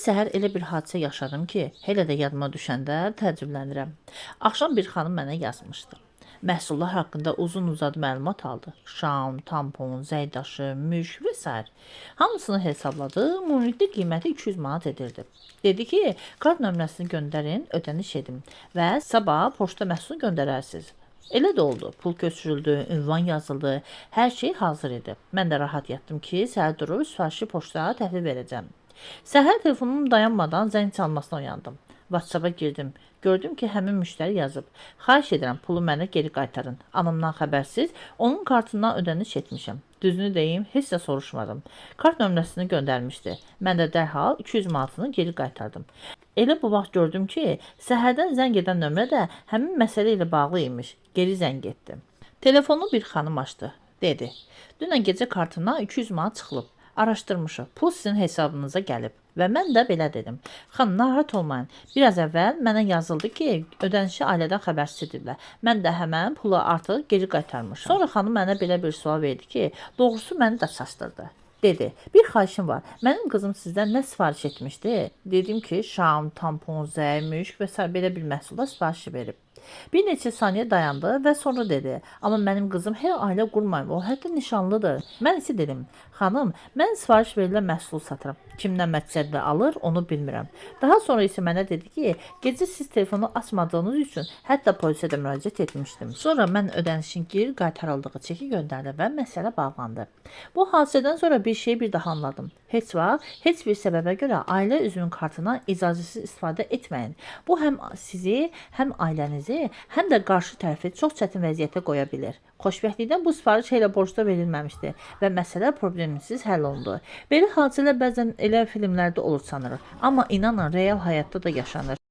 səhər elə bir hadisə yaşadım ki, hələ də yadıma düşəndə təəccüblənirəm. Axşam bir xanım mənə yazmışdı. Məhsullar haqqında uzun-uzadı məlumat aldı. Şam, tampon, zəydaşı, müşk və sair. Hamısını hesabladı. Ümumilikdə qiyməti 200 manat edirdi. Dedi ki, kart nömrəsini göndərin, ödəniş edim və sabah poçta məhsulu göndərərsiniz. Elə də oldu. Pul köçürüldü, ünvan yazıldı, hər şey hazır idi. Mən də rahat yatdım ki, səhər durub sifarişi poçta təhvil verəcəm. Səhər telefonum dayanmadan zəng çalmasına oyandım. WhatsApp-a girdim. Gördüm ki, həmin müştəri yazıb. Xahiş edirəm, pulu mənə geri qaytarın. Anamdan xəbərsiz onun kartından ödəniş etmişəm. Düzünü deyim, heç də soruşmadım. Kart nömrəsini göndərmişdi. Mən də dərhal 200 manatını geri qaytardım. Elə bu vaxt gördüm ki, səhərdən zəng edən nömrə də həmin məsələ ilə bağlı imiş. Geri zəng etdi. Telefonu bir xanım açdı. Dedi: "Dünən gecə kartımdan 200 manat çıxılıb. Araşdırmışıq. Pul sizin hesabınıza gəlib." Və mən də belə dedim: "Xanım, narahat olmayın. Biraz əvvəl mənə yazıldı ki, ödənişi ailədən xəbərsiz ediblər. Mən də həmən pulu artıq geri qaytarmışam." Sonra xanım mənə belə bir sual verdi ki, doğrusu məni də çaşdırdı. Dedi: "Bir xahişim var. Mənim qızım sizdən nə sifariş etmişdi?" Dedim ki, şam, tampon, zəy, müşk və sair belə bir məhsulda sifariş verib. Bir neçə saniyə dayandı və sonra dedi: "Amma mənim qızım hələ ailə qurmayıb, o hətta nişanlıdır." Mən isə dedim: "Xanım, mən sifariş verilən məhsulu satıram. Kimdən məqsədlə alır, onu bilmirəm." Daha sonra isə mənə dedi ki, gecə siz telefonu açmadığınız üçün hətta polisə də müraciət etmişdim. Sonra mən ödənişin geri qaytarıldığı çeki göndərdim və məsələ bağlandı. Bu hadisədən sonra bir şeyi bir daha anladım. Heç vaxt, heç bir səbəbə görə ailə üzvünün kartından icazəsiz istifadə etməyin. Bu həm sizi, həm ailənizi, həm də qarşı tərəfi çox çətin vəziyyətə qoya bilər. Xoşbəxtlikdən bu sifariş elə borcda verilməmişdi və məsələ problemsiz həll olundu. Belə hadisələr bəzən elə filmlərdə olur sanırıq, amma inanın real həyatda da yaşanır.